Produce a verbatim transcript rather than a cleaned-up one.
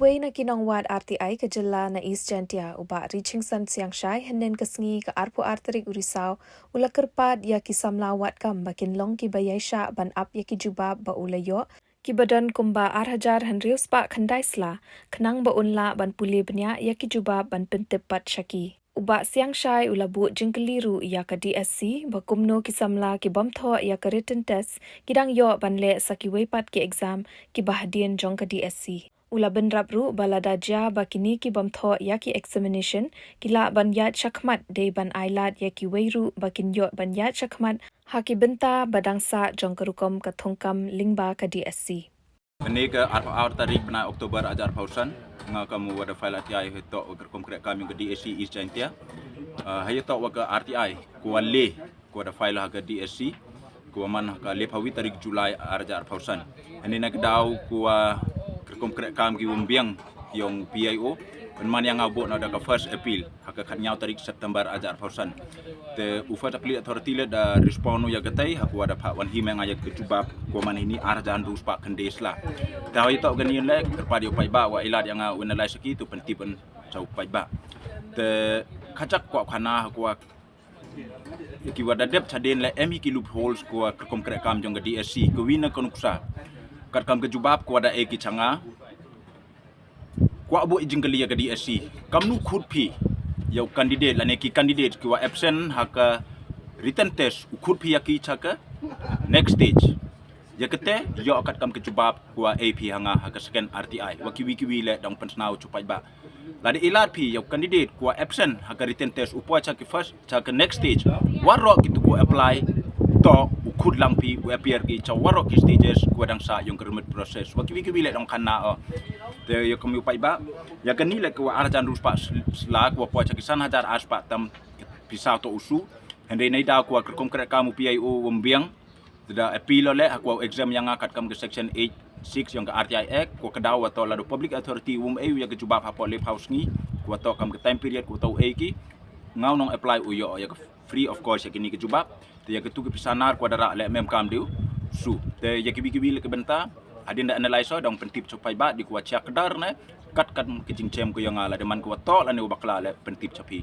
Uwei na ki nongwad R T I ka jylla na East Jaintia, u Bah Richingson Siangshai, hynnin ka sngi ka arphew ar tarik u Risaw, u la kyrpad ïa ki samla wad kam ba kin long kiba ïaishah ban ap ïa ki jubab ba u la ïoh, kiba don kumba ar hajar hynriew spah khyndai sla, khnang ba un lah ban pule bniah ïa ki jubab ban pyntip pat sha ki. U Bah Siangshai u la buh jingkylli ruh ïa ka D S C ba kumno ki samla ki bym thoh ïa ka written test ki dang ïoh ban leh sa kiwei pat ki exam kiba hadien jong ka D S C. U la bynrap ruh ba lada jia ba kine ki bym thoh ïa ki examination ki lah ban ïaid shakhmat, dei ban ai lad ïa kiwei ruh ba kin ïoh ban ïaid shakhmat ha ki bynta ba dang sah jong ka rukom ka thungkam lyngba ka D S C. Kane ka arphew ar tarik bnai October arhajar arphew san, nga kum u wada file R T I ha ïatoh wa ka rukom kreh kam yong ka D S C East Jaintia. Ah, ha ïatoh wa ka R T I, ko wa le, ko wada file ha ka D S C, ko wa man ha ka laiphew wi tarik July arhajar arphew san. Hangne na ka daw ko wa ka rukom kreh kam ki wym biang yong P I O, pynman ïa nga u buh noh da ka first appeal ha ka khatñiaw tarik September arhajar arphew san. Te u first appellate authority le da respond u ïa katei, ha ko wa da phah wan hi ma nga ïa ka jubab ko wa man hini ar hajar hynriew spah khyndai sla. Te ha ïatoh kane le kyrpad ïa u paidbah wa ai lad ïa nga u analyse ki, to pyntip ban sha u paidbah. Te khajak ko wa khana ha ko wa ki wa da dep chadien le em hi ki loopholes ko wa ka rukom kreh kam jong ka D S C, ka wi na ka nuksa. Katkam ka jubab ko wa da ai ki cha nga, kwah buh jingkylli ïa ka D S C, kamnu khot phi ïa u candidate lane ki candidate ki wa absent ha ka written test, u khot phi ïa ki cha ka next stage? Ïa kata ïoh katkam ka jubab ko wa ai phi ha nga ha ka second R T I. Wa kiwi kiwi le dang pynsngew sha u paidbah. Lada i lad phi ïa u candidate ko wa absent ha ka written test u poi cha ki first, cha ka next stage, waroh kitu ko apply, to u khot lang phi, u appear ki cha waroh ki stages ko wa dang sah yong ka remit process. Wa kiwi kiwi le dang khana o. Te ïa kum ïa u paidbah, ïa kane le ko wa ar hajar hynriew spah sla ko wa poi cha ki san hajar ar spah tam pisa to u shu. Hynrei neidaw ko wa ka rukom kreh kam u P I O wym biang, te da appeal le ha ko wa u exempt ïa nga katkam ka section eight six yong ka R T I Act, ko wa ka daw wa to lada u public authority wym ai u ïa ka jubab hapoh laiphew sngi, ko wa to kam ka time period ko wa to u ai ki, nga u nong apply u ïoh ïa ka free of cost ïa kine ki jubab. Te ïa kitu ki pisa nar ko wa da rah le mem kam diu shu. Te ïa kiwi kiwi le ki bynta, hadien da analyse dang pyntip sha u paidbah di ko wa chia kdar ne katkam ki jingchem ko ïa nga, lada man ko wa to lane u bakla le pyntip sha phi.